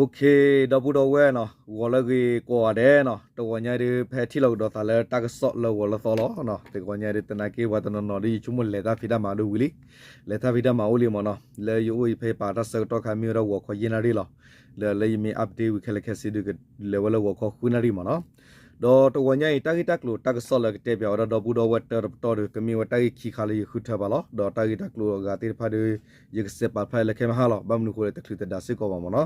Okay, ဒီပုၢ်ဒီဝဲၢ်နီၤ, ဂီၤလၢအဂ့ၤကိးဂၤဒဲးနီၤ, တဂီၤညါဒုး ဖဲထံၣ်လိာ်ကဒီးသးလၢတၢ်ကစီၣ်လၢဂီၤလၢသီလီၤ. တဂီၤညါဒုး သနာ်က့ပှၤတနီၤနီၤဒုး ယဆိကမိၣ်လဲၤတၢ်ဖံးတၢ်မၤဒိၣ်ဝံၤလံ, လဲၤတၢ်ဖံးတၢ်မၤအိၣ်လံမ့ၢ်နီၤ, လၢယအိၣ်အံၤဖဲယပာ်တၢ်ဆၢကတီၢ်ခါ မ့ၢ်ဝဲဒၣ်ဂီၤခီယဲၢ်နၣ်ရံၣ်လီၤ. လၢ လၢယမ့ၢ် update ဝံၤခဲလၢာ်ခဲဆ့ဒုး ကလဲၤဝဲလၢဂီၤခီဃုနၣ်ရံၣ်မ့ၢ်နီၤ. ဒီးတဂီၤညါအံၤ တၢ်ဂ့ၢ်တၢ်ကျိၤတၢ်ကစီၣ်လၢကတဲပၠးဝဲဒၣ်ဒီပုၢ်ဒီဝဲၢ်တၢတပတီၢ်ဒီး ကမ့ၢ်ဝဲတၢ်ဂ့ၢ်ခံခါလၢယဃုထၢဘၣ်လီၤ. ဒီးတၢ်ဂ့ၢ်တၢ်ကျိၤအဂၤသ့ၣ်တဖၣ်ဒီး ယကစဲးပာ်ဖျါလၢခဲမဟါလီၤ. ဘၣ်မနုၤအဃိလဲၣ် တချုးတဒါစ့ၢ်ကီးဘၣ်မ့ၢ်နီၤ.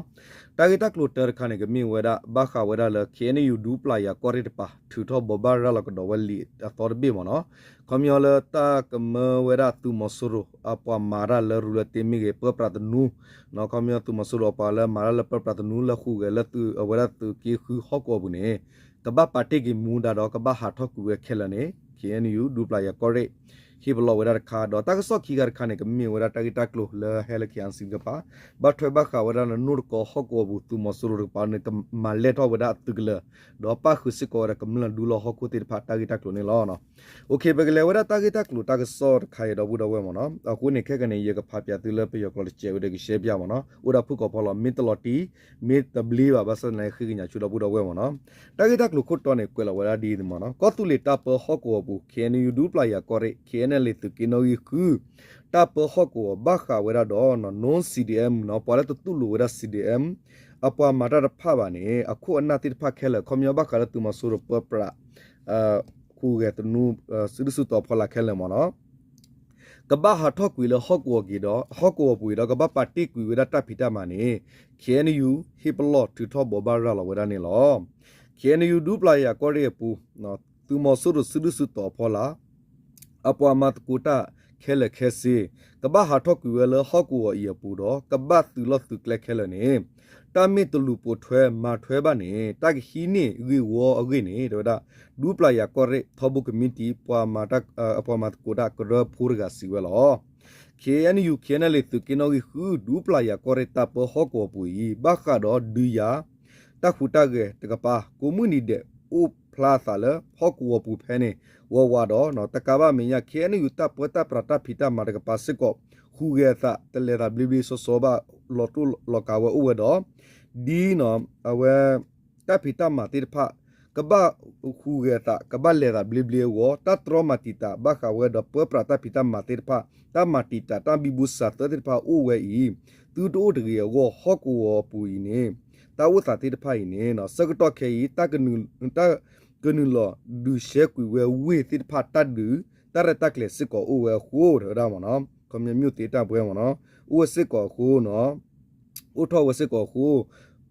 တၢ်ဂ့ၢ်တၢ်ကျိၤတၢတခါန့ၣ် ကမ့ၢ်ဝဲဒၣ် ဘၣ်ဃးဝဲဒၣ်လၢ KNU ဒူပျၢ်ယၤကီၢ်ရ့ၣ်တပၤ ထုးထီၣ်ဘိးဘၣ်ရၤလီၤကဒီးဝဲလံာ်အသီတဘ့ၣ်မ့ၢ်နီၤ. ခီပညီလၢတၢ်ကမၢဝဲဒၣ်သုးမီၤစိရိၤ အပှၤမၤတၢ်လၢရူလၢတ့မ့ၢ်ဂ့ၤ ပၢပြးသနူ, ခီပညီသုးမီၤစိရိၤအပှၤလၢမၤတၢ်လၢပၢပြးသနူလၢဟူးဂဲၤလၢသုး အဝဲဒၣ်သုးက့ဃုဟီၣ်ကဝီၤပူၤန့ၣ် ကဘၣ်ပာ်တ့ၢ်က့ၤမူဒါဒီးကဘၣ်ဟးထီၣ်ကွံာ်ဝဲခဲလၢာ်န့ၣ် KNU ဒူပျၢ်ယၤကီၢ်ရ့ၣ် ဟ့ၣ်ပလီၢ်ဝဲဒၣ်တခါ, ဒီးတၢ်ကစီၣ်ခံခါတခါန့ၣ် ကမ့ၢ်ဝဲဒၣ်တၢ်ဂ့ၢ်တၢ်ကျိၤလၢဟဲလၢ KIC တကပၤ ဘၣ်ထွဲဘၣ်ဃးဝဲဒၣ်လၢနိၣ်တကီဟီၣ်ကဝီၤပူၤ သုးမီၤစိရိၤတကပၤန့ၣ် ကမၤလဲၢ်ထီၣ်ဝဲဒၣ်အသုးကလၢၤ, ဒီးပၣ်ဃုာ်စ့ၢ်ကီးဝဲဒၣ်ကမျၢၢ်ဒူလီၢ်ဟီၣ်ခိၣ်သ့ၣ်တဖၣ်တၢ်ဂ့ၢ်တၢ်ကျိၤန့ၣ်လီၤ. Okay, ပကလဲၤဝဲဒၣ်တၢ်ဂ့ၢ်တၢ်ကျိၤတၢ်ကစီၣ်တခါအံၤဒီပုၢ်ဒီဝဲၢ်မ့ၢ်နီၤ. အဃိန့ၣ်ခဲကနံၣ်အံၤ ယကဖးပၠးသုလၢပယီၤကျိာ်တစဲးဝဲဒီးကရှဲပၠးမ့ၢ်နီၤ. အိၣ်ဒၣ်ဖုၣ်ကိာ်ဖီလီၤ မ့ၢ်တလီၤတံၢ် မ့ၢ်တဘျ့ဘၣ် ဘၣ်ဆၣ်သနာ်က့ဃ့ကညးဆူဒီပုၢ်ဒီဝဲၢ်မ့ၢ်နီၤ. တၢ်ဂ့ၢ်တၢ်ကျိၤခိၣ်တီန့ၣ် ကွဲးလီၤဝဲဒၣ်ဒ်အံၤမ့ၢ်နီၤ. ကီၢ်သူလ့ၤတၢ်ပၢဟီၣ်ကဝီၤပူၤ KNU ဒူပျၢ်ယၤကီၢ်ရ့ၣ် KNLA သုးက့နီၣ်ဂံၢ်ဃု တၢ်ပၢဟီၣ်ကဝီၤ ဘၣ်ဃးဝဲဒၣ်ဒီး non-CDM နီၤ ပှၤလၢတတူၢ်လိာ်ဝဲဒၣ် CDM အပှၤမၤတၢ်တဖၣ်ဘၣ်န့ၣ် အခိၣ်အနၢ်သ့ၣ်တဖၣ်ခဲလၢာ် ခီပညီဘၣ်ဃးလၢသုးမီၤစိရိၤပၢပြး ဟူးဂဲၤသနူ စုဒုၣ်စုတီၤအဖီလာ်ခဲလၢာ်မ့ၢ်နီၤ ကဘၣ်ဟးထီၣ်ကွံာ်လၢဟီၣ်ကဝီၤက့ၤဒီး ဟီၣ်ကဝီၤပူၤဒီး ကဘၣ်ပာ်တ့ၢ်ကွံာ်ဝဲဒၣ်တၢ်ဖံးတၢ်မၤန့ၣ် KNU ဟ့ၣ်ပလီၢ်ထုးထီၣ်ဘိးဘၣ်ရၤလီၤဝဲဒၣ်န့ၣ်လီၤ. KNU ဒူပျၢ်ယၤကီၢ်ရ့ၣ်အပူၤ သုးမီၤစိရိၤစုဒုၣ်စုတီၤအဖီလာ် အပှၤမၤသကိးတၢ်ခဲလၢာ်ခဲဆ့ ကဘၣ်ဟးထီၣ်ကွံာ်ဝဲလၢဟီၣ်ကဝီၤအံၤအပူၤဒီး ကဘၣ်သုးလီၢ်သုးကျဲခဲလၢာ်န့ၣ် တၢ်မ့ၢ်တလူၤပိာ်ထွဲမၤထွဲဘၣ်န့ၣ် တၢ်ကဟံးန့ၢ်ဂ့ၢ်ဝီအဂ့ၢ်န့ၣ် တဲဝဲဒၣ် ဒူပျၢ်ယၤကီၢ်ရ့ၣ်ထီဘိကမံးတံာ် ပှၤမၤတၢ် အပှၤမၤသကိးတၢ်ကရၢဖိတဂၤစံးဝဲလီၤ. KNU KNLA သုးက့နီၣ်ဂံၢ်ဃု ဒူပျၢ်ယၤကီၢ်ရ့ၣ်တၢ်ပၢဟီၣ်ကဝီၤပူၤအံၤ ဘၣ်ဃးဒီးဒုးယၤ တၢ်ဟူးတၢ်ဂဲၤတကပၤ ကိးမုၢ်နံၤဒဲး အိၣ်ဖျါအသးလၢဟီၣ်ကဝီၤပူၤဖဲန့ၣ် ဝးဝးဒီး တကးဘၣ်မဲာ်ညါ KNU တၢ်ပၢတၢ်ပြးတၢ်ဖံးတၢ်မၤတကပၤစ့ၢ်ကီး ဟူးဂဲၤအသး တလဲၤသးဘျ့ဘျ့ဆှီဆှီဘၣ် လီၤတိၢ်လီၤကးဝဲအိၣ်ဝဲဒီး ဒ်နီၤ အဝဲ တၢ်ဖံးတၢ်မၤသ့ၣ်တဖၣ် ကဘၣ်ဟူးဂဲၤအသး ကဘၣ်လဲၤသးဘျ့ဘျ့အဂီၢ် တၢ်တြီမၤတံာ်တာ် ဘၣ်ဃးဝဲဒီးပၢပြးတၢ်ဖံးတၢ်မၤသ့ၣ်တဖၣ် တၢ်မၤတံာ်တာ် တၢ်ဘံဘူစးသၢသ့ၣ်တဖၣ်အိၣ်ဝဲအံၤ သုတအိၣ်တဂ့ၤအဂီၢ် ဟီၣ်ကဝီၤပူၤအံၤန့ၣ် တၢ်အိၣ်သးသ့ၣ်တဖၣ်အံၤန့ၣ် ဆၢကတီၢ်ခဲအံၤ တၢ် ကနုာ်လီၤဒုးဆှဲကွံာ်ဝဲဝ့ၢ်သ့ၣ်တဖၣ်တၢ်ဒုး တၢ်ရဲၣ်တၢ်ကျဲၤစ့ၢ်ကီးအိၣ်ဝဲအဃိ တဲဝဲဒၣ်မ့ၢ်နီၤ ခီပညီ မြို့သ့ၣ်တၢ်ပှဲၤမ့ၢ်နီၤ အိၣ်ဝဲစ့ၢ်ကီးအဃိနီၤ အိၣ်ထီၣ်ဝဲစ့ၢ်ကီးအဃိ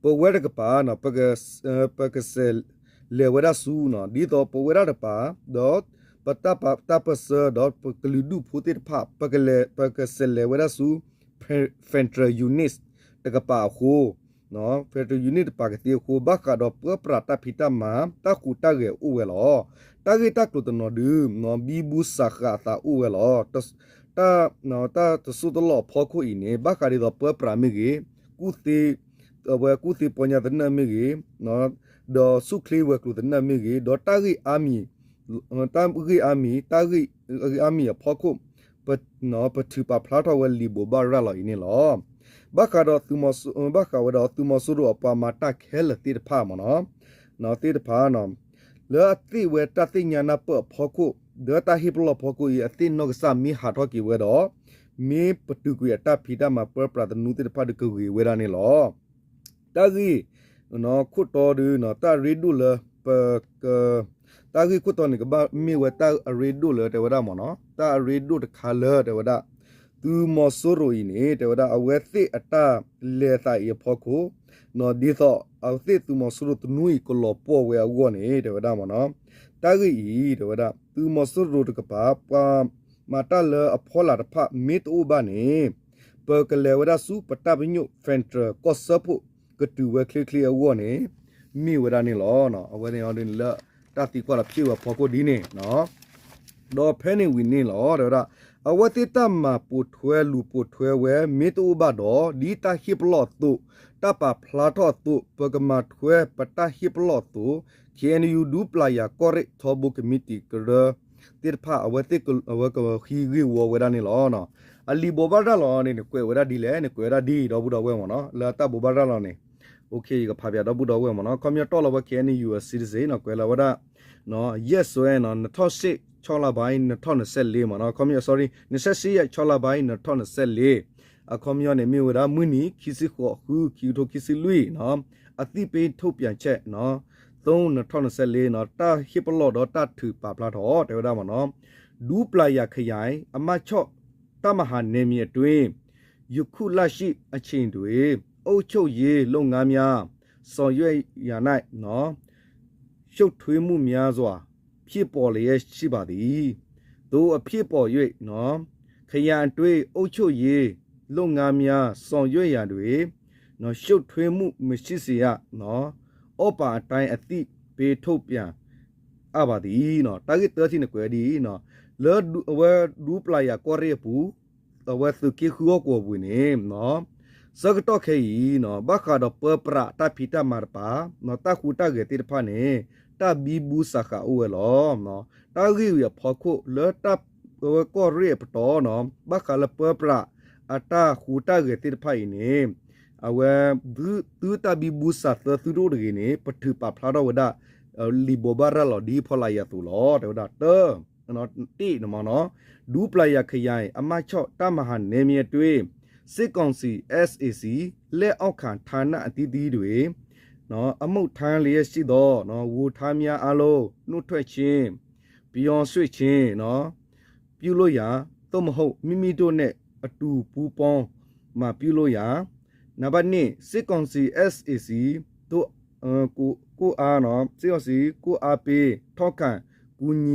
ပဝဲတကပၤ ပကစးလဲၤဝဲဒၣ်ဆူနီၤ ဒ်သိးပဝဲဒၣ်တကပၤ ဒီး ပတၢ်ပၢၢ်ဆၢ ဒီးပကလုာ်ဒူၣ်ဖိသ့ၣ်တဖၣ် ပကစးလဲၤဝဲဒၣ်ဆူ Federal Unit တကပၤအဃိ Federal Unit တကပၤကသ့အဃိ ဘၣ်ဃးဒီးပၢပြးတၢ်ဖံးတၢ်မၤ တၢ်ဟူးတၢ်ဂဲၤအိၣ်ဝဲလီၤ. တၢ်ဂ့ၢ်တၢ်ကျိၤတနီၤဒုး ဘံဘူစးဃာ်အသးအိၣ်ဝဲလီၤ. တၢ်တစိၢ်တလီၢ်အဖီခိၣ်အံၤန့ၣ် ဘၣ်ဃးဒ်သိးပၢပြးမ့ၢ်ဂ့ၤ ကူၣ်သ့ အဝဲကူၣ်သ့ပီညါသနၢၣ်မ့ၢ်ဂ့ၤ ဒီးဆူၣ်ချ့ဝဲၤကျိၤသနၢၣ်မ့ၢ်ဂ့ၤ ဒီးတၢ်ဂ့ၢ်အါမံၤ တၢ်ဂ့ၢ်အါမံၤ တၢ်ဂ့ၢ်အါမံၤအဖီခိၣ် ပထုးပာ်ဖျါထီၣ်ဝဲလံာ်ဘိးဘၣ်ရၤလီၤအံၤန့ၣ်လီၤ. ဘၣ်ဃးဒီးသုးမီၤစိ ဘၣ်ဃးဝဲဒီးသုးမီၤစိရိၤအပှၤမၤတၢ်ခဲလၢာ်သ့ၣ်တဖၣ်မ့ၢ်နီၤ သ့ၣ်တဖၣ် လၢအသ့ၣ်ဝဲတၢ်သ့ၣ်ညါနၢ်ပၢၢ်အဖီခိၣ် ဒီးတၢ်ဟ့ၣ်ပလီၢ်ဖီခိၣ်အံၤ အသ့ၣ်နီၣ်ကစၢ်မ့ၢ်ဟးထီၣ်က့ၤဝဲဒီး မ့ၢ်ပတုာ်ကွံာ်အတၢ်ဖံးတၢ်မၤပၢပြးသနူသ့ၣ်တဖၣ်ဒီးကဂ့ၤဝဲဒၣ်န့ၣ်လီၤ. တၢ်ဂ့ၢ်ခိၣ်တီဒုး တၢ်အရ့ဒိၣ်လၢ ပ တၢ်ဂ့ၢ်ခိၣ်တီန့ၣ် ကဘၣ်မ့ၢ်ဝဲတၢ်အရ့ဒိၣ်လၢတဲဝဲဒၣ်မ့ၢ်နီၤ တၢ်အရ့ဒိၣ်တခါလၢတဲဝဲဒၣ် သုးမီၤစိရိၤအံၤန့ၣ် တဲဝဲဒၣ် အဝဲသ့ၣ်အတၢ်လဲၤသးအံၤအဖီခိၣ် ဒ်သိးအဝဲသ့ၣ်သုးမီၤစိရိၤသနူအံၤကလီၤပှီၢ်ဝဲအဂီၢ်န့ၣ် တဲဝဲဒၣ်မ့ၢ်နီၤ တၢ်ဂ့ၢ်အံၤ တဲဝဲဒၣ် သုးမီၤစိရိၤတကပၤ ပှၤမၤတၢ်လၢအဖီလာ်တဖၣ်မ့ၢ်တအိၣ်ဘၣ်န့ၣ် ပကလဲၤဝဲဒၣ်ဆူပတၢ်ပညိၣ် Federal ကီၢ်စၢဖှိၣ် ကတုၤဝဲချ့ချ့အဂီၢ်န့ၣ် မ့ၢ်ဝဲဒၣ်န့ၣ်လီၤ. အဝဲန့ၣ်အီၤဒ်န့ၣ်လၢ တၢ်သံကွၢ်လီၤဖျ့ၣ်ဝဲအဖီခိၣ်ဒ်န့ၣ် ဒီးဖဲန့ၣ်ဝံၤန့ၣ်လီၤ တဲဝဲဒၣ် အဝဲသ့ၣ်တၢ်မၤပိာ်ထွဲလူၤပိာ်ထွဲဝဲ မ့ၢ်တအိၣ်ဘၣ်ဒီး ဒ်တၢ်ဟ့ၣ်ပလီၢ်အသိး တၢ်ပာ်ဖျါထီၣ်အသိး ပကမၤထွဲပတၢ်ဟ့ၣ်ပလီၢ်အသိး KNU ဒူပျၢ်ယၤကီၢ်ရ့ၣ်ထီဘိကမံးတံာ်ကရၢသ့ၣ်တဖၣ် အဝဲသ့ၣ်အဝဲကဟံးဂ့ၢ်ဝီဝဲဒၣ်န့ၣ်လီၤ. အလံာ်ဘိးဘၣ်ရၤလီၤန့ၣ် ကွဲးဝဲဒၣ်ဒ်လဲၣ်န့ၣ် ကွဲးဝဲဒၣ်ဒ်အံၤ ဒီပုၢ်ဒီဝဲၢ်မ့ၢ်နီၤ လၢတၢ်ဘိးဘၣ်ရၤလီၤန့ၣ် ယကဖးပၠးဒီပုၢ်ဒီဝဲၢ်မ့ၢ်နီၤ, ခီပညီတီၢ်လီၤဝဲ K N U အ citizen နီၤ, ကွဲးလီၤဝဲဒၣ် ရက်စွဲနီၤ, နှစ်ထောင့်ရှစ် ခြောက်လပိုင်း နှစ်ထောင့်နှစ်ဆယ့်လေး မ့ၢ်နီၤ, ခီပညီ sorry နှစ်ဆယ့်ရှစ်ရက် ခြောက်လပိုင်း နှစ်ထောင့်နှစ်ဆယ့်လေး, အခီပညီန့ၣ်မ့ၢ်ဝဲဒၣ် မုၢ်နံၤ ခံဆံဃိး ဃု ခံကထိခံဆံလွံၢ်နီၤ, အသိပေးထုတ်ပြန်ချက်နီၤ, သုံး နှစ်ထောင့်နှစ်ဆယ့်လေးနီၤ, တၢ်ဟ့ၣ်ပလီၢ်ဒီးတၢ်ထုးပာ်ဖျါထီၣ် တဲဝဲဒၣ်မ့ၢ်နီၤ, ဒူပလၤယၤခယၤ အမှတ်ခြောက် တပ်မဟာနယ်မြေအတွင်း ယခုလရှိအချိန်တွင် အုပ်ချုပ်ရေးလုပ်ငန်းများ ဆောင်ရွက်ရာ၌ ရှုပ်ထွေးမှုများစွာ ဖြစ်ပေါ်လျက်ရှိပါသည်. သို့အဖြစ်ပေါ်၍ ခရိုင်အတွင်း အုပ်ချုပ်ရေးလုပ်ငန်းများ ဆောင်ရွက်ရာတွင် ရှုပ်ထွေးမှုမရှိစေရန် အပၢ်အတိုင်း အသိပေးထုတ်ပြန် အပ်ပါသည်. တၢ်ဂ့ၢ်တထံၣ်န့ၣ်ကွဲးဒ်အံၤ, လၢအဝဲဒူပျၤယၤကီၢ်ရ့ၣ်အပူၤ, အဝဲသုးက့ဃုဟီၣ်ကဝီၤပူၤန့ၣ် ဆၢကတီၢ်ခဲအံၤ ဘၣ်ဃးဒီးပၢပြးတၢ်ဖံးတၢ်မၤတပၤ, တၢ်ဟူးတၢ်ဂဲၤသ့ၣ်တဖၣ်န့ၣ် တၢ်ဘံဘူစးဃးအိၣ်ဝဲလီၤ. တၢ်ဂ့ၢ်ဝံၤအဖီခိၣ် လၢတၢ်ဝဲကီၢ်ရ့ၣ်အပတီၢ်နီၤ, ဘၣ်ဃးလၢပၢပြးအတၢ်ဟူးတၢ်ဂဲၤသ့ၣ်တဖၣ်အံၤန့ၣ် အဝဲ သုတၢ်ဘံဘူစးသၢသုတအိၣ်တဂ့ၤန့ၣ် ပထုးပာ်ဖျါထီၣ်ဝဲဒၣ် လံာ်ဘိးဘၣ်ရၤလီၤဒ်ဖီလာ်ယၤအသိးလီၤ. တဲဝဲဒၣ်တၢ် တ့ၢ်န့ၣ်မ့ၢ်နီၤ, ဒူပျၤယၤခယၤ အမှတ်ခြောက် တပ်မဟာနယ်မြေအတွင်း စစ်ကောင်စီ SAC လက်အောက်ခံဌာနအသီးသီးတွင် အမှုထမ်းလျက်ရှိသော ဝန်ထမ်းများအားလုံး နုတ်ထွက်ခြင်း ပြောင်းရွှေ့ခြင်း ပြုလုပ်ရန် သို့မဟုတ် မိမိတို့နှင့်အတူပူးပေါင်းမှပြုလုပ်ရန် နံပါတ်နှစ် စစ်ကောင်စီ SAC တို့ ကိုကိုအားနော် စစ်ကောင်စီကိုအားပေးထောက်ခံကူညီ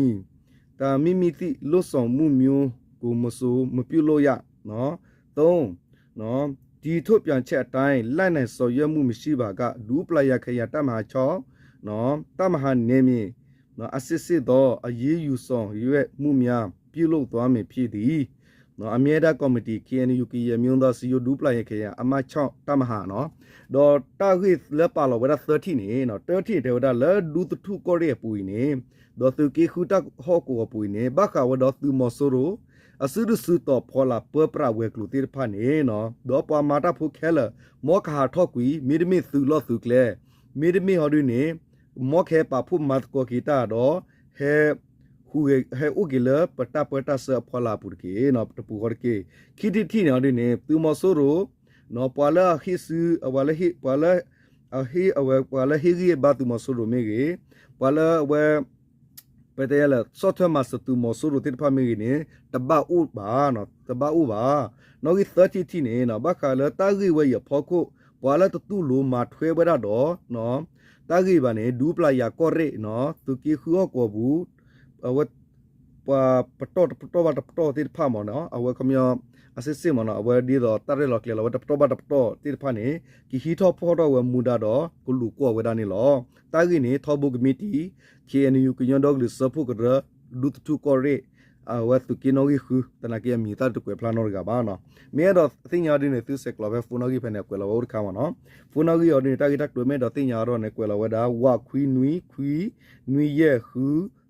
တာမိမိသည့်လုပ်ဆောင်မှုမျိုးကိုမဆိုမပြုလုပ်ရနော်သုံးနော်ဒီထုတ်ပြန်ချက်အတိုင်းလိုက်နိုင်ဆောင်ရွက်မှုမရှိပါကဒူပလၢယၤခယၤတမဟာခြောက်နော်တမဟာနယ်မြေနော်အစစ်စစ်သောအရေးယူဆောင်ရွက်မှုများပြုလုပ်သွားမည်ဖြစ်သည်နော်အမြဲတမ်းကော်မတီ KNU ကရင်မျိုးသားစည်းရုံးဒူပလၢယၤခယၤအမှတ်ခြောက်တမဟာနော် ဒီးတၢ်ဂ့ၢ်လၢပာ်လီၤဝဲဒၣ်သၢထံၣ်န့ၣ် တၢထံၣ်တဲဝဲဒၣ်လၢဒူသထူၣ်ကီၢ်ရ့ၣ်အပူၤအံၤန့ၣ် ဒီးသုးက့ဃုတၢ်ဟီၣ်ကဝီၤပူၤအံၤန့ၣ် ဘၣ်ဃးဝဲဒီးသုးမီၤစိရိၤ အစုဒုၣ်စုတီၤဖီလာ်ပၢပြးဝဲၤကျိၤသ့ၣ်တဖၣ်န့ၣ် ဒီးပှၤမၤတၢ်ဖိခဲလၢာ် မ်ကဟးထီၣ်ကွံာ် မ့တမ့ၢ်သုးလီၢ်သုးကျဲ မ့တမ့ၢ်ဟီဒုန့ၣ် မ်ကဟဲပာ်ဖှိၣ်မၤသကိးက့ၤတၢ်ဒီး ဟဲ ဟူးဂဲၤ ဟဲအိၣ်က့ၤလၢပတၢ်ပၢတၢ်ဆှၢအဖီလာ်အပူၤတက့ၢ်, တပူၤဃီတက့ၢ်. ခံထံၣ်တထံၣ်န့ၣ်အီၤဒ်န့ၣ် သုးမီၤစိရိၤ ပှၤလၢအဟ့ၣ်စု အဝဲလၢဟ့ၣ် ပှၤလၢ အဟ့ၣ်အဝဲ ပှၤလၢဟ့ၣ်ဂံၢ်ဘါသုးမီၤစိရိၤမ့ၢ်ဂ့ၤ, ပှၤလၢအဝဲ ပတဲလဲၣ် ဆီၣ်ထွဲမၤစၢၤသုးမီၤစိရိၤသ့ၣ်တဖၣ်မ့ၢ်ဂ့ၤန့ၣ် တဘၣ်အိၣ်ဘၣ်, တဘၣ်အိၣ်ဘၣ်. နီၣ်ဂံၢ်သၢထံၣ်တထံၣ်န့ၣ် ဘၣ်ဃးလၢတၢ်ဂ့ၢ်ဝဲအံၤအဖီခိၣ် ပှၤလၢတတူၢ်လိာ်မၤထွဲဝဲဒၣ်ဒီး တၢ်ဂ့ၢ်ဘၣ်န့ၣ် ဒူပျၤယၤကီၢ်ရ့ၣ် သုးက့ဃုဟီၣ်ကဝီၤပူၤ အဝဲ ပှၤပတီၢ်တပတီၢ်ဘၣ်တပတီၢ်သ့ၣ်တဖၣ်မ့ၢ်နီၤ အဝဲခီပညီ အစ့ၢ်စ့ၢ်မ့ၢ်နီၤ အဝဲဒ်သိးတၢ်ရဲၣ်လီၤကျဲၤလီၤဝဲတပတီၢ်ဘၣ်တပတီၢ်သ့ၣ်တဖၣ်န့ၣ် ကဟံးထီၣ်ဖီၣ်ထီၣ်ဝဲမူဒါဒီး ကလူၤကွီၢ်ဝဲဒၣ်န့ၣ်လီၤ. တၢ်ဂ့ၢ်န့ၣ် ထီဘိကမံးတံာ် KNU ကညီဒီကလုာ်စၢဖှိၣ်ကရၢ ဒူသထူၣ်ကီၢ်ရ့ၣ် အဝဲသုးက့နီၣ်ဂံၢ်ဃု သနာ်က့အမံၤသၣ်တကွဲးဖျါနီတဂၤဘၣ်နီၤ. မ့ၢ်အဲၣ်ဒိးသ့ၣ်ညါအီၤဒ်န့ၣ် သုဆဲးကျိးဖဲ phone နီၣ်ဂံၢ်ဖဲန့ၣ် အကွဲးလီၤဝဲအိၣ်တခါမ့ၢ်နီၤ. phone နီၣ်ဂံၢ်အီၤဒ်န့ၣ် တၢ်ဂ့ၢ်တၢ်ကျိၤမ့ၢ်အဲၣ်ဒိးသ့ၣ်ညါအီၤဒ်န့ၣ် ကွဲးလီၤဝဲဒၣ် ဝးခွံနွံခွံ နွံယဲၢ်ဃု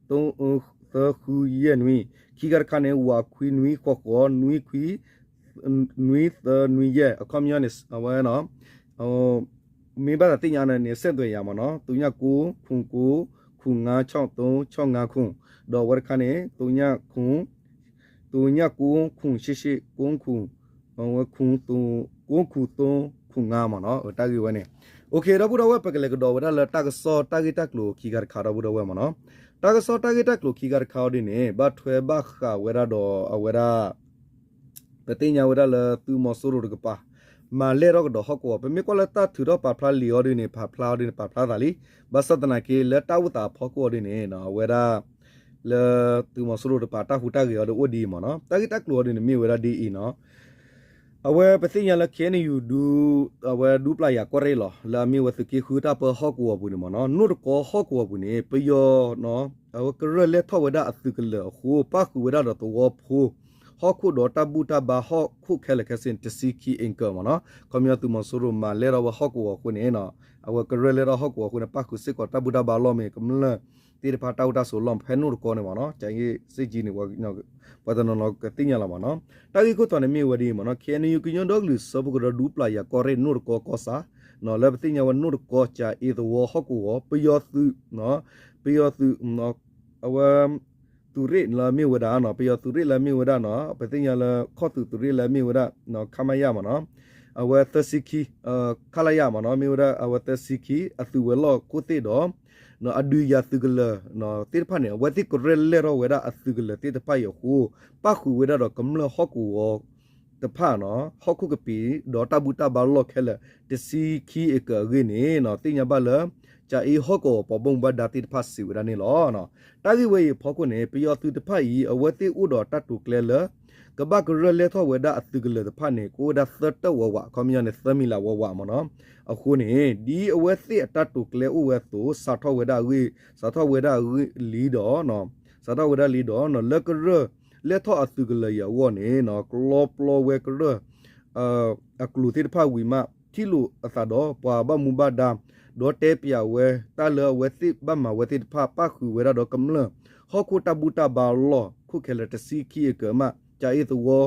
သၢဃုယဲၢ်နွံ, ခံခါတခါန့ၣ် ဝးခွံနွံဃိးဃိး နွံခွံ နွံသၢနွံယဲၢ် အခီပညီန့ၣ် အဝဲ မ့ၢ်ဘၣ်သးသ့ၣ်ညါန့ၣ် ဆက်သွယ်ရန်မ့ၢ်နီၤ သုညၣ်ကိၣ် ခိၣ်ကိၣ် ခိၣ်ငါး ခြောက်သုံး ခြောက်ငါးခုနစ် ဒီးအဝဲတခါန့ၣ် သုညၣ်ကိၣ် သုညၣ်ကိၣ် ခိၣ်ရှစ်ရှစ် ခိၣ် ခိၣ် ခိၣ် ခိၣ်ငါးမ့ၢ်နီၤ တၢ်ဂ့ၢ်ဝဲန့ၣ် OK ဒီပုၢ်ဒီဝဲၢ် ပကလဲၤကဒီးဝဲဒၣ်လၢတၢ်ကစီၣ်တၢ်ဂ့ၢ်တၢ်ကျိၤခံခါတခါဒီပုၢ်ဒီဝဲၢ်မ့ၢ်နီၤ. တၢ်ကစီၣ်တၢ်ဂ့ၢ်တၢ်ကျိၤခံခါတခါအီၤဒ်န့ၣ် ဘၣ်ထွဲဘၣ်ဃးဝဲဒၣ်ဒီးအဝဲဒၣ် ပသ့ၣ်ညါဝဲဒၣ်လၢသုးမီၤစိရိၤတကပၤ မၤလဲၢ်ထီၣ်ကဒီးဟီၣ်ကဝီၤ ပမ့ၢ်ကွၢ်လၢတၢ်ထုးထီၣ်ပာ်ဖျါလံာ်အီၤဒ်န့ၣ် ပာ်ဖျါအီၤဒ်န့ၣ် ပာ်ဖျါသးလံ. ဘၣ်ဆၣ်သနာ်က့ လၢတၢ်အိၣ်သးအဖီခိၣ်အီၤဒ်န့ၣ် အဝဲဒၣ် လၢသုးမီၤစိရိၤတကပၤတၢ်ဟူးတၢ်ဂဲၤအီၤဒ်အိၣ်ဒ်အံၤမ့ၢ်နီၤ. တၢ်ဂ့ၢ်တၢ်ကျိၤအီၤဒ်န့ၣ် မ့ၢ်ဝဲဒၣ်ဒ်အံၤနီၤ. အဝဲပသ့ၣ်ညါလၢ KNU ဒူ အဝဲဒူပျၤယၤကီၢ်ရ့ၣ်လီၤ လၢအမ့ၢ်ဝဲသုးက့ဃုတၢ်ပၢဟီၣ်ကဝီၤပူၤန့ၣ်မ့ၢ်နီၤ နိၣ်တကီဟီၣ်ကဝီၤပူၤန့ၣ် ပယီၤ အဝဲကရၢၢ်လဲၢ်ထီၣ်ဝဲဒၣ်အသုးကလၢၤအဃိ ပၣ်ဃုာ်ဝဲဒၣ်ဒီးသဝီဖိ ဟီၣ်ခိၣ်ဒီးတၢ်ဘူၣ်တၢ်ဘါဟီၣ်ခိၣ်ခဲလၢာ်ခဲဆ့န့ၣ် တဆံခံ acre မ့ၢ်နီၤ. ခီပညီသုးမီၤစိရိၤမၤလဲၢ်ထီၣ်ဝဲဟီၣ်ကဝီၤအဃိန့ၣ် အဝဲကရၢၢ်လဲၢ်ထီၣ်ဟီၣ်ကဝီၤအဃိန့ၣ် ပၣ်ဃုာ်စ့ၢ်ကီးတၢ်ဘူၣ်တၢ်ဘါလီၢ်မ့ၢ် ကမျၢၢ်သ့ၣ်တဖၣ်တၢ်အိၣ်တၢ်ဆိးလီၢ်ဖဲနိၣ်တကီန့ၣ်မ့ၢ်နီၤ ကၠၤဂ့ၢ်စ့ၢ်ကီးန့ၣ် ပှၤတနီၤနီၤကသ့ၣ်ညါလီၤမ့ၢ်နီၤ. တၢ်ဂ့ၢ်ခိၣ်တီန့ၣ်မ့ၢ်ဝဲဒ်အံၤမ့ၢ်နီၤ KNU ကညီဒီကလုာ်စၢဖှိၣ်ကရၢဒူပျၤယၤကီၢ်ရ့ၣ်နိၣ်တကီကီၢ်ဆၣ် လၢပသ့ၣ်ညါဝဲနီၢ်တကီကၠၤအ့သဝီဟီၣ်ကဝီၤ ပယီၤသုး ပယီၤသုး အဝဲ သုးရ့ၣ်လၢအမ့ၢ်ဝဲဒၣ်နီၤ ပယီၤသုးရ့ၣ်လၢအမ့ၢ်ဝဲဒၣ်နီၤ ပသ့ၣ်ညါလၢခီၣ်သုးသုးရ့ၣ်လၢအမ့ၢ်ဝဲဒၣ် ခမရ မ့ၢ်နီၤ အဝဲသၢဆံခံ ခလရ မ့ၢ်နီၤ မ့ၢ်ဝဲဒၣ်အဝဲသၢဆံခံ အသုးဝဲၤလီၢ်ခိၣ်သ့ၣ်ဒီး အဒုးယၤသုးကလၢၤသ့ၣ်တဖၣ်န့ၣ် အဝဲသ့ၣ်ကရၢလဲၢ်ထီၣ်ဝဲဒၣ်အသုးကလၢၤသ့ၣ်တဖၣ်အံၤအဃိ ပၣ်ဃုာ်ဝဲဒၣ်ဒီးကမျၢၢ်ဟီၣ်ကဝီၤတဖၣ်နီၤ ဟီၣ်ခိၣ်ကပံာ် ဒီးတၢ်ဘူၣ်တၢ်ဘါလီၢ်ခဲလၢာ် တဆံခံအ့ကၢၤအဂ့ၢ်န့ၣ် သ့ၣ်ညါဘၣ်လၢ ကၠၤအ့ဟီၣ်ကဝီၤပှၤဘၣ်မူဘၣ်ဒါသ့ၣ်တဖၣ်စံးဝဲဒၣ်န့ၣ်လီၤ. တၢ်ဂ့ၢ်ဝဲအံၤအဖီခိၣ်န့ၣ် ပယီၤသုးတဖၣ်အံၤ အဝဲသ့ၣ်အိၣ်ဒီးတၢ်တိာ်ကျဲလၢ ကဘၣ်ကရၢလဲၢ်ထီၣ်ဝဲဒၣ်အသုးကလၢၤတဖၣ်န့ၣ် ကအိၣ်ဝဲဒၣ်သၢတၢၣ်ဝးဝး ခီပညီန့ၣ် သၢမံၤလးဝးဝးမ့ၢ်နီၤ အဃိန့ၣ် ဒ်အဝဲသ့ၣ်အတၢ်တိာ်ကျဲအိၣ်ဝဲအသိး စးထီၣ်ဝဲဒၣ်အဂ့ၢ် စးထီၣ်ဝဲဒၣ်အဂ့ၢ်လံဒီး စးထီၣ်ဝဲဒၣ်လံဒီး လၢကရၢလဲၢ်ထီၣ်အသုးကလၢၤအံၤအဂီၢ်န့ၣ် ကလီပျီဝဲကရၢ အကျိၤသ့ၣ်တဖၣ်ဝံၤမး ထံၣ်လိာ်အသးဒီးပှၤဘၣ်မူဘၣ်ဒါ ဒီးတဲပျးဝဲတၢ်လၢအဝဲသ့ၣ်ဘၣ်မၤဝဲသ့ၣ်တဖၣ် ပၣ်ဃုာ်ဝဲဒၣ်ဒီးကမျၢၢ် ဟီၣ်ခိၣ်တၢ်ဘူၣ်တၢ်ဘါလီၢ်ခိၣ်ခဲလၢာ်တဆံခံအ့ကၢၤမး ကၠၤအ့သဝီ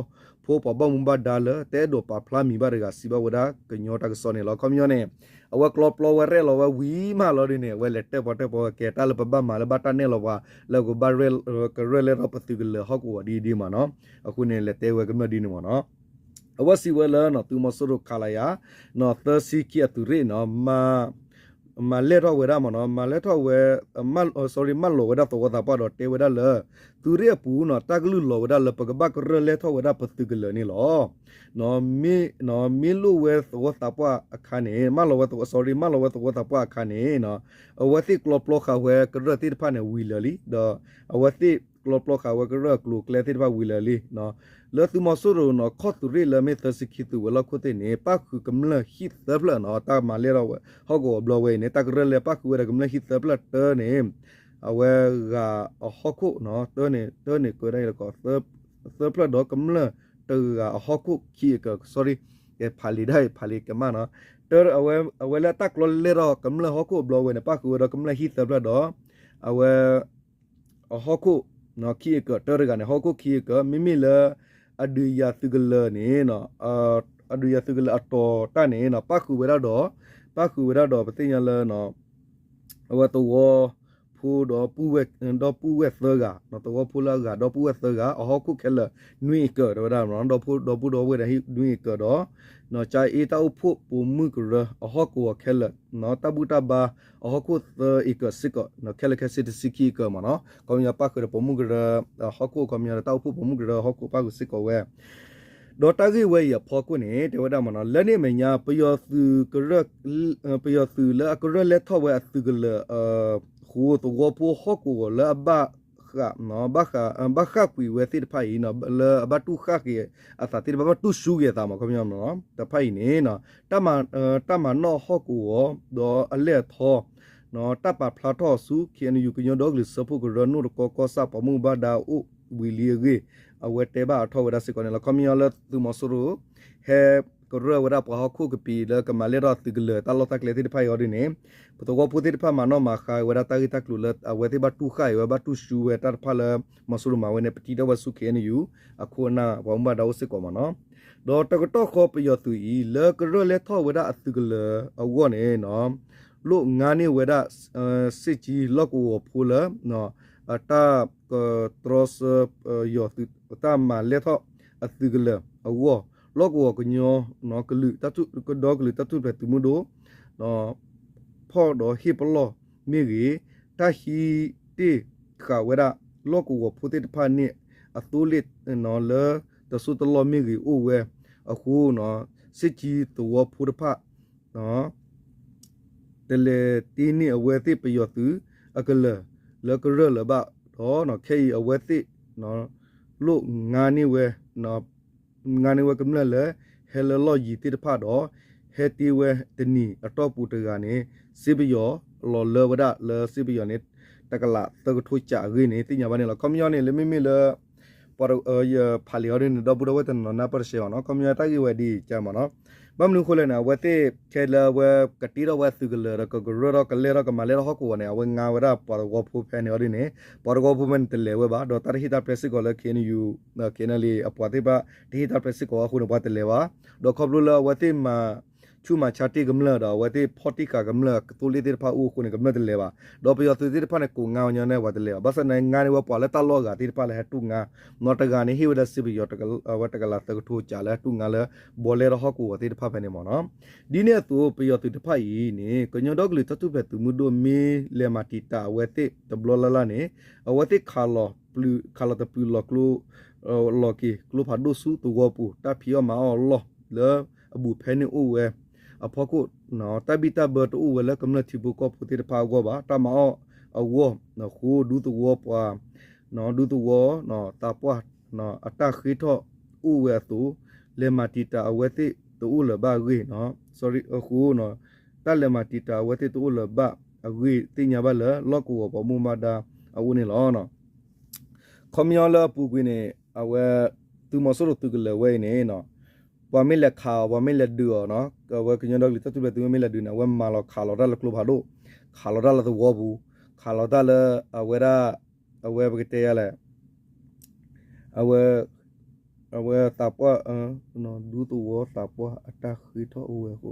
ဖိပှၤဘၣ်မူဘၣ်ဒါလၢတအဲၣ်ဒိးပာ်ဖျါမံၤဘၣ်တဂၤ စံးဘၣ်ဝဲဒၣ်ကညီတၢ်ကစီၣ်န့ၣ်လီၤ. ခီပညီန့ၣ် အဝဲကျီပျီဝဲရဲၣ်လီၤဝဲဝံၤမးလီၤဒ်န့ၣ် အဝဲလဲၤတဲပှၤတဲပှၤဝဲကဲတၢ်လၢပဘၣ်မၤလၢဘၣ်တၢ်နဲၣ်လီၤပှၤ လၢကဘၣ် ကရၢလဲၢ်ထီၣ်ပသုးကလၢၤဟီၣ်ကဝီၤဒ်ဒ်မ့ၢ်နီၤ အဃိန့ၣ် လဲၤတဲဝဲကမျၢၢ်ဒ်န့ၣ်မ့ၢ်နီၤ အဝဲစံးဝဲလၢ သုးမီၤစိရိၤခလရ သၢဆံခံအသုးရ့ၣ်နီၤ မၤလဲၢ်ထီၣ်ဝဲဒၣ်မ့ၢ်နီၤ မၤလဲၢ်ထီၣ်ဝဲ sorry မၢလီၤဝဲဒၣ်သဝီသးပှၢ်ဒီးတဲဝဲဒၣ်လၢ သုးရ့ၣ်အပူၤနီၤ တၢ်ကလုၢ်လီၤဝဲဒၣ်လၢပကဘၣ်ကရၢလဲၢ်ထီၣ်ဝဲဒၣ်ပသုးကလၢၤန့ၣ်လီၤ. မ့ၢ်လိၣ်ဝဲသဝီသးပှၢ်အခါန့ၣ် မၢလီၤဝဲ sorry မၢလီၤဝဲသဝီသးပှၢ်အခါန့ၣ် အဝဲသ့ၣ်ကျီပျီဃာ်ဝဲကရၢၢ်သ့ၣ်တဖၣ်န့ၣ်ဝံၤလၢာ်လံ ဒီးအဝဲသ့ၣ်ကျီပျီဃာ်ဝဲကရၢၢ်အကျိၤအကျဲသ့ၣ်တဖၣ်ဝံၤလၢာ်လံ လၢသုးမီၤစိရိၤနီၤ ခီၣ်သုးရ့ၣ်လၢမ့ၢ်သၢဆံခံသုးဝဲၤလီၢ်ခိၣ်သ့ၣ်န့ၣ် ပၣ်ဃုာ်ကမျၢၢ်ဟံၣ်သၢဖျၢၣ်နီၤ တၢ်မၤလဲၢ်ထီၣ်ဝဲ ဟီၣ်ကဝီၤဘျီဝဲအံၤန့ၣ် တၢ်ကရၢလဲၢ်ပၣ်ဃုာ်ဝဲဒီးကမျၢၢ်ဟံၣ်သၢဖျၢၣ်တၢန့ၣ် အဝဲဂၤအဟီၣ်ခိၣ်နီၤ တၢန့ၣ် တၢန့ၣ်ကၢဒၣ်အံၤလၢကီး သၢဖျၢၣ်ဒီးကမျၢၢ်တဂၤအဟီၣ်ခိၣ်ခံအကၢၤ sorry ဖးလံာ်ဒၣ်အံၤ ဖးလံာ်ကမၣ်နီၤ အဝဲလၢတၢ်ကျီလဲၢ်ထီၣ်ကမျၢၢ်ဟီၣ်ခိၣ်အဘျီဝဲန့ၣ် ပၣ်ဃုာ်ဝဲဒီးကမျၢၢ်ဟံၣ်သၢဖျၢၣ်ဒီး အဝဲ အဟီၣ်ခိၣ်ခံအကၢၤ တၢတဂၤန့ၣ် ဟီၣ်ခိၣ်ခံအကၢၤ မ့မ့ၢ်လၢ အဒုးယၤသုးကလၢၤန့ၣ် အဒုးယၤသုးကလၢၤအတီၤတၢ်န့ၣ် ပၣ်ဃုာ်ဝဲဒၣ်ဒီး ပၣ်ဃုာ်ဝဲဒၣ်ဒီး ပသ့ၣ်ညါလၢ အဝဲသဝီဖိဒီး ဒီပုၢ်ဝဲၢ်သၢဂၤ သဝီဖိလၢအဂၤ ဒီပုၢ်ဝဲၢ်သၢဂၤ အဟီၣ်ခိၣ်ခဲလၢာ်နွံအကၢၤ တဲဝဲဒၣ် ဒီပုၢ်ဒီဝဲၢ်နွံအကၢၤဒီး ကၠၤအ့တၢ်အိၣ်ဖှိၣ်ပိာ်မုၣ်ကရၢ အဟီၣ်ကဝီၤခဲလၢာ် တၢ်ဘူၣ်တၢ်ဘါ အဟီၣ်ခိၣ်သၢအကၢၤစ့ၢ်ကီး ခဲလၢာ်ခဲဆ့တဆံခံအကၢၤမ့ၢ်နီၤ ခီပညီပၣ်ဃုာ်ဒီးပိာ်မုၣ်ကရၢ ဟီၣ်ခိၣ် ခီပညီဒီးတၢ်အိၣ်ဖှိၣ်ပိာ်မုၣ်ကရၢဟီၣ်ခိၣ်ပၣ်ဃုာ်စ့ၢ်ကီးဝဲ ဒီးတၢ်ဂ့ၢ်ဝဲအံၤအဖီခိၣ်န့ၣ် တဲဝဲဒၣ်မ့ၢ်နီၤ လၢန့ၣ်အမဲာ်ညါ ပယီၤသုး ပယီၤသုးလၢအကရၢလဲၢ်ထီၣ်ဝဲအသုးကလၢၤ ဃိသဝီဖိဟီၣ်ကဝီၤလၢအဘၣ် ဘၣ်ဃၣ်ကွံာ်ဝဲသ့ၣ်တဖၣ်အံၤ လၢအဘၣ်တူၢ်ဃၣ်က့ၤအသးသ့ၣ်တဖၣ် ဘၣ်တူၢ်စူၤက့ၤအသးမ့ၢ် ခီပညီမ့ၢ်နီၤ တဖၣ်အံၤန့ၣ် တၢ်မၤနီၣ်ဟီၣ်ကဝီၤ ဒီးအလဲၢ်အထီ တၢ်ပာ်ဖျါထီၣ်ဆူ ခ့ၣ်အဲၣ်ယူၣ် ကညီဒီကလုာ်စၢဖှိၣ်ကရၢ နီၢ်တကီကီၢ်ဆၣ် ပှၤမူဘၣ်ဒါအိၣ်ဝံၤလံအဂ့ၢ် အဝဲတဲဘၣ်အထီၣ်ဝဲဒၣ်စ့ၢ်ကီးန့ၣ်လီၤ. ခီပညီလၢသုးမီၤစိရိၤ ဟဲကရၢဝဲဒၣ်ပှၤဟီၣ်ခိၣ်ကပံာ်လၢကမၤလဲၢ်ထီၣ်အသုးကလၢၤတၢ်လီၢ်တၢ်ကျဲသ့ၣ်တဖၣ်အံၤအီၤဒ်န့ၣ် ပသဝီဖိသ့ၣ်တဖၣ်မၤနီၣ်မၤဃါဝဲဒၣ်တၢ်ဂ့ၢ်တၢ်ကျိၤလၢအဝဲသ့ၣ်ဘၣ်တူၢ်ဃၣ်အံၤဝဲဘၣ်တူၢ်စူၤဝဲတၢ်တဖၣ်လၢ မီၤစိရိၤမၤဝဲန့ၣ် ပထံၣ်ထီၣ်ဝဲဆူ ခ့ၣ်အဲၣ်ယူၣ် အခိၣ်အနၢ်ပှၤမူဘၣ်ဒါအိၣ်စ့ၢ်ကီးမ့ၢ်နီၤ. ဒီးတကတီၢ်ဃီပယီၤသုးအံၤ လၢကရၢလဲၢ်ထီၣ်ဝဲဒၣ်အသုးကလၢၤအဂီၢ်န့ၣ် လိၣ်ငါန့ၢ်ဝဲဒၣ် စ့ၢ်ကီးလီၢ်ကဝီၤဖိလၢ တၢ်ကတြီဆၢ ယီၤသုး တၢ်မၤလဲၢ်ထီၣ်အသုးကလၢၤအဂီၢ် လီၢ်ကဝီၤကညီ ကလုာ် ကဒီကလုာ်တၢ်ထူၣ်ဖျဲးသုးမုၢ်ဒိၣ် ဖီၣ်ဒီးဟ့ၣ်ပလီၢ်မ့ၢ်ဂ့ၤ, တၢ်ဟံးတ့ၢ်ဃာ်ဝဲဒၣ် လီၢ်ကဝီၤဖိသ့ၣ်တဖၣ်န့ၣ် အသိလ့ၣ် လၢတစိၢ်တလီၢ်မ့ၢ်ဂ့ၤအိၣ်ဝဲအဃိ စ့ၢ်ကီးသဝီဖိတဖၣ် တလဲၤတ့န့ၢ်အဝဲသ့ၣ်ပယီၤသုးအကလၢၤ လၢကရၢၢ်လၢၤဘၣ်ဒီး ခဲအံၤအဝဲသ့ၣ် လိၣ်ငါန့ၢ်ဝဲ ငါန့ၢ်ဝဲကမျၢၢ်လၢ ဟဲလၢလီၢ်ယံၤသ့ၣ်တဖၣ်ဒီး ဟဲတ့ဝဲတနံၤအတီၢ်ပူၤတဂၤန့ၣ် စ့ပယီၤလီၤလၢဝဲဒၣ်လၢစ့ပယီၤန့ၣ် တကလးသၢကထိကးအဂ့ၢ်န့ၣ် သ့ၣ်ညါဘၣ်န့ၣ်လီၤ. ခီပညီန့ၣ် လၢမ့မ့ၢ်လၢ ပှၤ ယဖးလံာ်အီၤဒ်န့ၣ် ဒီပုၢ်ဒီဝဲၢ်တနီၤနီၤ ပတရှဲဘၣ်နီၤ ခီပညီတၢ်ဂ့ၢ်ဝဲဒ်အံၤကမ့ၢ်နီၤ ဘၣ်မနုၤအဃိလဲၣ်န့ၣ် အဝဲသ့ၣ်ခဲလၢာ်အဝဲကတ့ထီၣ်ဝဲအသုးကလၢၤဒီးကကရၢၢ်ထီၣ်ကလဲၢ်ထီၣ်ကမၤလဲၢ်ထီၣ်ဟီၣ်ကဝီၤန့ၣ် အဝဲငါဝဲဒၣ်ပှၤသဝီဖိဖဲန့ၣ်အီၤဒ်န့ၣ် ပှၤသဝီဖိဖဲန့ၣ်တလဲၤဝဲဘၣ် ဒီးတၢ်တဟ့ၣ်တၢ်ပျဲစ့ၢ်ကီးလၢ ခ့ၣ်အဲၣ်ယူၣ် ခ့ၣ်အဲၣ်ယူၣ် အပှၤသ့ၣ်တဖၣ် တဟ့ၣ်တၢ်ပျဲစ့ၢ်ကီးအဃိန့ၣ် ပှၤတလဲၤဘၣ် ဒီးခီဖျိလၢအဝဲသ့ၣ်မၤ ဆူၣ်မၤဆါတ့ၢ်ကမျၢၢ်ဒီး အဝဲသ့ၣ်ဖီၣ်တံၢ်ဃာ်ကမျၢၢ်အကသိလ့ၣ်သ့ၣ်တဖၣ်အိၣ်အဃိန့ၣ် ကမျၢၢ်တလဲၤဘၣ်. ဒီးပယီၤသုးသ့ၣ်တဖၣ်န့ၣ် ကိးငါဝဲညီန့ၣ် ပှၤတလဲၤဘၣ်. ဘၣ်ဆၣ်သနာ်က့ ငါန့ၢ်ဝဲပှၤလၢတၢ်လီၢ်အဂၤသ့ၣ်တဖၣ်လၢဟဲတူၢ်ငါ, နီတဂၤန့ၣ် ဟ့ၣ်ဝဲလၢစ့ပယီၤ အဝဲတကလးသၢကထိကးလၢဟဲတူၢ်ငါလၢ ဘီလဲထီၣ်ဟီၣ်ကဝီၤသ့ၣ်တဖၣ်ဖဲန့ၣ်မ့ၢ်နီၤ. ဒ်န့ၣ်အသိး ပယီၤသုးတဖၣ်အံၤန့ၣ် ကညီဒီကလုာ်တၢ်ထူၣ်ဖျဲးသုးမုၢ်ဒိၣ်မ့ၢ်လဲၤမၤတံာ်တာ်အဝဲသ့ၣ်တဘျီလၢ်လၢ်န့ၣ် အဝဲသ့ၣ်ခးလီၤတပျုာ်လီၤကျိ လီၤက့ၤကျိဖးဒိၣ်ဆူသဝီပူၤ တၢ်ဖံးအီၣ်မၤအီၣ်အလီၢ်လၢအဘူးဖဲန့ၣ်အိၣ်ဝဲအဖီခိၣ်, တၢ်ဘံၣ်တၢ်ဘၢတအိၣ်ဝဲလၢကမျၢၢ်ထံဖိကီၢ်ဖိသ့ၣ်တဖၣ်အဂီၢ်ဘၣ်. တၢ်မၤအီၣ်အဂီၢ်အဃိ ဒူသဝီပှၤ ဒူသဝီ သးပှၢ် အတၢ်ဃ့ထီၣ်အိၣ်ဝဲအသိး လဲၤမၤတံာ်တာ်အဝဲသ့ၣ်တအိၣ်လၢၤဘၣ်အဂ့ၢ် sorry အဃိ တၢ်လဲၤမၤတံာ်တာ်အဝဲသ့ၣ်တအိၣ်လၢၤဘၣ်အဂ့ၢ် သ့ၣ်ညါဘၣ်လၢလီၢ်ကဝီၤပှၤဘၣ်မူဘၣ်ဒါအအိၣ်န့ၣ်လီၤ. ခီပညီလၢအပူၤကွံာ်န့ၣ် အဝဲ သုးမီၤစိရိၤသုးကလၢၤဝဲအံၤန့ၣ် ပှၤမ့ၢ်လဲၤခးအီၤ ပှၤမ့ၢ်လဲၤဒုးအီၤနီၤ အဝဲကညီဒီကလုာ်တၢ်ထူၣ်ဖျဲးသုးမ့ၢ်လဲၤဒုးန့ၣ် အဝဲမၤလီၤခးလီၤတၢ်လၢကျိဖးဒိၣ်, ခးလီၤတၢ်လၢသဝီပူၤ, ခးလီၤတၢ်လၢ အဝဲဒၣ် အဝဲပကတဲယၤလဲၣ် အဝဲ အဝဲသးပှၢ် ဒူသဝီသးပှၢ်အတၢ်ဃ့ထီၣ်အိၣ်ဝဲအဃိ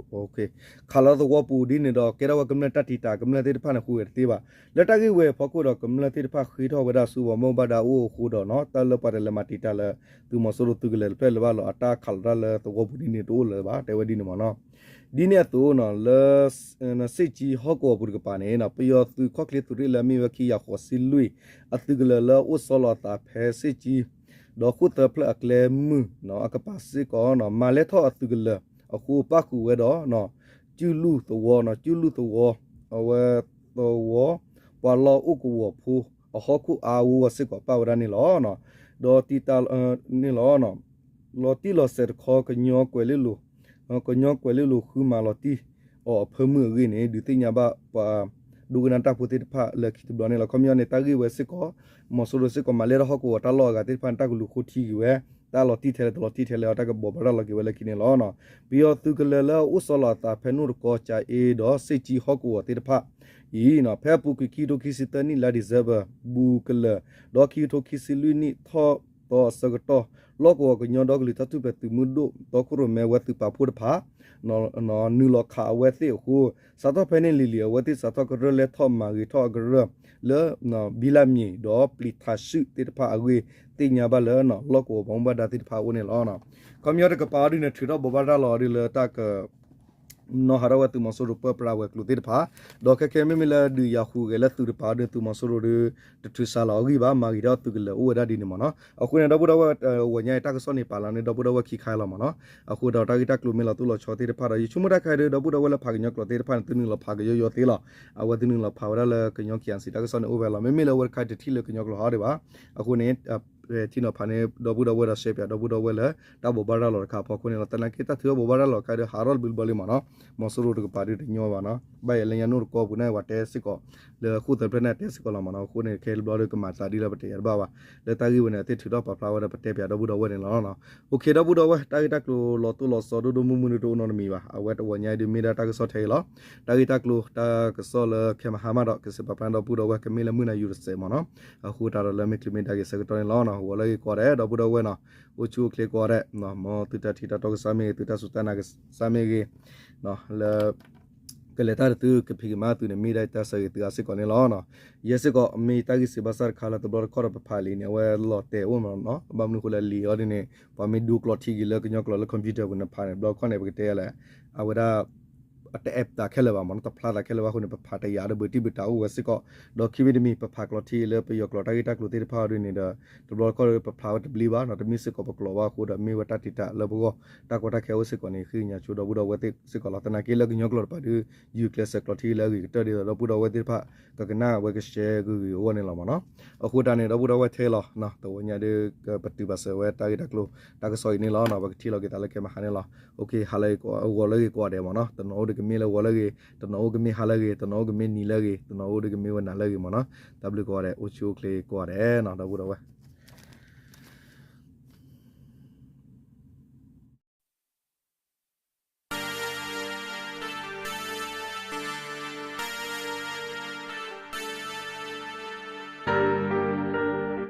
ခးလီၤသဝီပူၤဒ်န့ၣ်ဒီး ကဲထီၣ်ဝဲကမျၢၢ်တၢ်တံာ်တာ် ကမျၢၢ်သ့ၣ်တဖၣ်န့ၣ် ဃုဂဲၤတသ့ဘၣ်. လၢတၢ်ဂ့ၢ်ဝဲအဖီခိၣ်ဒီး ကမျၢၢ်သ့ၣ်တဖၣ်ဃ့ထီၣ်ဝဲဒၣ်ဆူပှၤဘၣ်မူဘၣ်ဒါအအိၣ်အဃိဒီးနီၤ တၢ်လၢပှၤတလဲၤမၤတံာ်တာ်လၢ သုးမီၤစိရိၤသုးကလၢၤတဖျၢၣ်လၢၤဘၣ်လီၤ အတၢ်ခးလီၤတၢ်လၢသဝီပူၤဒ်န့ၣ်တအိၣ်လၢၤဘၣ် တဲဝဲဒ်န့ၣ်မ့ၢ်နီၤ. ဒ်န့ၣ်အသိးနီၤ လၢ စ့ၣ်ကၠံဟီၣ်ကဝီၤပူၤတကပၤန့ၣ် ပယီၤသုးခီၣ်ချ့သုးရ့ၣ်လၢအမ့ၢ်ဝဲခံကယၤဃိးဆံလွံၢ် အသုးကလၢၤလၢအအိၣ်ဆီလီၤအသးဖဲစ့ၣ်ကၠံ ဒီးဃိၣ်သၢဖျၢၣ်အကျဲမုၢ်အကပၤစ့ၢ်ကီး မၤလဲၢ်ထီၣ်အသုးကလၢၤအဃိ ပၣ်ဃုာ်ဝဲဒီး ကၠူလူၢ်သဝီ ကၠူလူၢ်သဝီ အဝဲ သဝီ ပှၤလီၢ်အိၣ်ကဝီၤဖိ အဟီၣ်ခိၣ်အါအါဂီၢ်ဂီၢ်စ့ၢ်ကီးပၣ်ဝဲဒၣ်န့ၣ်လီၤ. ဒီးတံာ်တာ်န့ၣ်လီၤ လီၤတံၢ်လီၤဆဲးတခီ ကညီကွဲၤလ့လိၤ ကညီကွဲၤလ့လိၤဃုမၤလီၤတံၢ်အီၤအဖၢမုၢ်အဂ့ၢ်န့ၣ် ဒုးသ့ၣ်ညါဘၣ်ပှၤ ဒိကနၣ်တၢ်ဖိသ့ၣ်တဖၣ်လၢခံတဘျီန့ၣ်လီၤ. ခီပညီန့ၣ် တၢ်ဂ့ၢ်ဝဲစ့ၢ်ကီး မီၤစိရိၤစ့ၢ်ကီး မၤလဲၢ်ထီၣ်ဟီၣ်ကဝီၤတၢ်လီၢ်အဂၤသ့ၣ်တဖၣ်န့ၣ် တၢ်ကလူၤဃိထံက့ၤဝဲ တၢ်လီၤတံၢ်ထဲလဲၣ် တလီၤတံၢ်ထဲလဲၣ်အီၤ တၢ်ကဘိးဘၣ်ရၤလီၤက့ၤဝဲလၢခံန့ၣ်လီၤ. ပယီၤသုးကလၢၤလၢအအိၣ်ဆီလီၤအသးဖဲနိၣ်တကီ ကၠၤအ့ဒီး စ့ၣ်ကၠံဟီၣ်ကဝီၤသ့ၣ်တဖၣ်အံၤ ဖဲအပူၤကွံာ်ခံကထိခံဆံသၢနံၣ်လါ December ဘူးကလၢၤ ဒီးခံကထိခံဆံလွံၢ်နံၣ်ထီၣ်သီအဆၢကတီၢ် လီၢ်ကဝီၤကညီဒီကလုာ်တၢ်ထူၣ်ဖျဲးသုးမုၢ်ဒိၣ် တီခိၣ်ရိၣ်မဲဝဲသုးပာ်ဖှိၣ်တဖၣ် နုာ်လီၤခးအဝဲသ့ၣ်အဃိ စးထီၣ်ဖဲန့ၣ်လံၤလံၤ အဝဲသ့ၣ်စးထီၣ်ကရၢလဲၤထီၣ်မၤဂ့ၤထီၣ်အကရၢလၢ ဘံလၢ်မံၤ ဒီးပျံၤထးစုၣ်သ့ၣ်တဖၣ်အဂ့ၢ် သ့ၣ်ညါဘၣ်လၢ လီၢ်ကဝီၤဘၣ်မူဘၣ်ဒါသ့ၣ်တဖၣ်အအိၣ်န့ၣ်လီၤ. ခီပညီတကပၤအီၤဒုးန့ၣ် ထုးထီၣ်ဘိးဘၣ်ရၤလီၤအီၤဒုးလၢတၢ်က နီၢ်ဟးထီၣ်ဝဲသုးမီၤစိရိၤပၢပြးဝဲၤကျိၤသ့ၣ်တဖၣ် ဒီးခဲခဲမ့မ့ၢ်လၢဒုးယၤဃုာ်ဂဲၤလၢသုးတပၤအီၤဒုး သုးမီၤစိရိၤဒုး တထုးစါလီၤအဂံၢ်ဘၣ် မၤဂ့ၤထီၣ်သုးကလၢၤအိၣ်ဝဲဒၣ်ဒ်န့ၣ်မ့ၢ်နီၤ. အဃိန့ၣ် ဒီပုၢ်ဒီဝဲၢ် အဝဲညါအံၤတၢ်ကစီၣ်န့ၣ်ပာ်လီၤန့ၣ် ဒီပုၢ်ဒီဝဲၢ်ခံခါလီၤမ့ၢ်နီၤ. အဃိဒီးတၢ်ဂ့ၢ်တၢ်ကျိၤမ့ၢ်လီၤတိၢ်လီၤဆီသ့ၣ်တဖၣ်ဒီး ယဆိကမိၣ်တၢ်ခါအံၤဒုး ဒီပုၢ်ဒီဝဲၢ်လၢဖးကညီကျိာ်သ့ၣ်တဖၣ်န့ၣ် သုနုာ်လီၤဖးကယီယီသ့လီၤ. အဝဲသုနုာ်လီၤဖးဝဲဒၣ်လၢကညီ K I C တၢ်ကစီၣ်န့ၣ်အိၣ်ဝဲလီၤ. မ့မ့ၢ်လၢအဝဲတခါတထံၣ်လၢကညီကျိာ်ဟီဒံးဘၣ်. အဃိန့ၣ် ထံၣ်နီၤဖးန့ၣ် ဒီပုၢ်ဒီဝဲၢ်ဒီးရှဲပၠးဒီပုၢ်ဒီဝဲၢ်လၢ တၢ်ဘိးဘၣ်ရၤလီၤတခါအဖီခိၣ်န့ၣ်လီၤ. သနာ်က့တၢ်ထုးထီၣ်ဘိးဘၣ်ရၤလီၤတခါဒီး ဟးထီၣ်တဘျုးဘျီလံမ့ၢ်နီၤ. မီၤစိရိၤတကပၤဒုးတညီဘၣ်နီၤ. ဘၣ်ယဲလၢညါနိၣ်တကီပူၤန့ၣ် ပှၤတဲစ့ၢ်ကီး လၢဃိၣ်သၢဖျၢၣ်န့ၣ် တဲစ့ၢ်ကီးလီၤမ့ၢ်နီၤ. အဃိန့ၣ် ခဲတဘျီဒီးကမၤသးဒ်လၢပတဲယၤတဘၣ်ဘၣ်. လၢတၢ်ဂ့ၢ်ဝဲန့ၣ် အသ့ၣ်ထုးထီၣ်ပာ်ဖျါဝဲဒီးပတဲပၠးဒီပုၢ်ဒီဝဲၢ်န့ၣ်လီၤ. အိၣ်ခ့ ဒီပုၢ်ဒီဝဲၢ် တၢ်ဂ့ၢ်တၢ်ကျိၤလီၤတိၢ်လီၤဆီဒိၣ်ဒိၣ်မုၢ်မုၢ်ဒိၣ်ဒိၣ်အိၣ်နီတမံၤဘၣ်. အဝဲတဝီညါအံၤဒုးမ့ၢ်ဒၣ်တၢ်ကစီၣ်ထဲအံၤလီၤ. တၢ်ဂ့ၢ်တၢ်ကျိၤ တၢ်ကစီၣ်လၢခဲမဟါမးဒီး ကစံးပာ်ဖျါဒီပုၢ်ဒီဝဲၢ် ကမ့ၢ်လၢမုၢ်နၤယူၤတစဲးမ့ၢ်နီၤ. အဃိသတးဒီးလၢမ့ၢ်ချ့မ့ၢ်ဒၣ်ဂ့ၤဆၢကတီၢ်န့ၣ်လီၤ. ဂီၤလၢဂ့ၤကိးဂၤဒဲး ဒီပုၢ်ဒီဝဲၢ်နီၤ. အိၣ်ဆူၣ်အိၣ်ချ့ကိးဂၤဒဲး မ်သုတၢ်ထံၣ်တၢ်တီကစၢ်မ့ၢ်ဂ့ၤ သုတၢ်စူၢ်တၢ်နာ်ကစၢ်မ့ၢ်ဂ့ၤ လၢ ကလဲၤတၢ်တသုကဖံးကမၤသုန့ၣ် မ့ၢ်ဒၣ်တၢ်ဆၢဂ့ၤသုအါစ့ၢ်ကီးန့ၣ်လီၤ. ယဲစ့ၢ်ကီး မ့ၢ်တၢ်ဂ့ၢ်စံးဘၣ်ဆၣ်တခါလၢတဘျီတခီၣ်ဒီးပဖးလံာ်န့ၣ် အဝဲလီၤတဲာ်အိၣ်မ့ၢ်နီၤ. ဘၣ်မနုၤအဃိလဲၣ် လံာ်အီၤဒ်န့ၣ် ပှၤမ့ၢ်ဒိကျိးထံက့ၤလၢကညီကျိာ်လၢ computer ပူၤန့ၣ်ဖးန့ၣ် တဘျီတခီၣ်န့ၣ် ပကတဲယၤလဲၣ် အဝဲဒၣ် အတအဲၣ်ပသးခဲလၢာ်ဘၣ်မ့ၢ်နီၤ တဖျါသးခဲလၢာ်ဘၣ်အဃိန့ၣ် ပဖးတယာ်ဒီးဘၣ်တံၢ်ဘၣ်တာ်အိၣ်ဝဲစ့ၢ်ကီး ဒီးခံမံၤတမံၤ ပဖးကျိးထံလၢပယီၤကျိာ်တၢ်ဂ့ၢ်တၢ်ကျိၤသ့ၣ်တဖၣ်အီၤဒ်န့ၣ်ဒီး တဘျီတခီၣ်ပဖးဝဲတဘျီဘၣ်နီၤ တမ့ၢ်စ့ၢ်ကီးပကျိးဘၣ်အဃိဒီး မ့ၢ်ဝဲတၢ်တံာ်တာ်လၢပဂီၢ် တၢ်ကီတၢ်ခဲအိၣ်စ့ၢ်ကီးန့ၣ် ဃ့ကညးဆိဒီပုၢ်ဒီဝဲၢ်သ့ၣ်စ့ၢ်ကီးလီၤ. သနာ်က့လၢကညီကျိာ်တပၤဒုး ယူၤကျဲးစၢးကျိးထံလၢအဂ့ၤကတၢၢ်ဒ်သိးဒီပုၢ်ဒီဝဲၢ်သ့ၣ်တဖၣ် ကကနၣ်ဝဲကရှဲဂ့ၤဂ့ၤအဂီၢ်န့ၣ်လီၤမ့ၢ်နီၤ. အဃိတၢ်န့ၣ် ဒီပုၢ်ဒီဝဲၢ်ထဲလီၤ တဝီညါဒုး ကပတုာ်ဘၣ်စၢၤဝဲတၢ်ဂ့ၢ်တၢ်ကျိၤ တၢ်ကစီၣ်အံၤန့ၣ်လီၤ. ပကထံၣ်လီၤက့ၤသးလၢခဲမဟါန့ၣ်လီၤ. အိၣ်ခ့ ဟါလၢဂ့ၤ ဂီၤလၢဂ့ၤကိးဂၤဒဲးမ့ၢ်နီၤ တနီၤအိၣ်ဒုးကမ့ၢ်လၢဂီၤလၢဂ့ၤ တနီၤအိၣ်ကမ့ၢ်ဟါလၢဂ့ၤ တနီၤအိၣ်ကမ့ၢ်နံၤလၢဂ့ၤ တနီၤအိၣ်ဒုးကမ့ၢ်ဝဲနၤလၢဂ့ၤမ့ၢ်နီၤ. တၢ်ဘျုးကိးဂၤဒဲး အိၣ်ဆူၣ်အိၣ်ချ့ကိးဂၤဒဲးနီၤ ဒီပုၢ်ဒီဝဲၢ်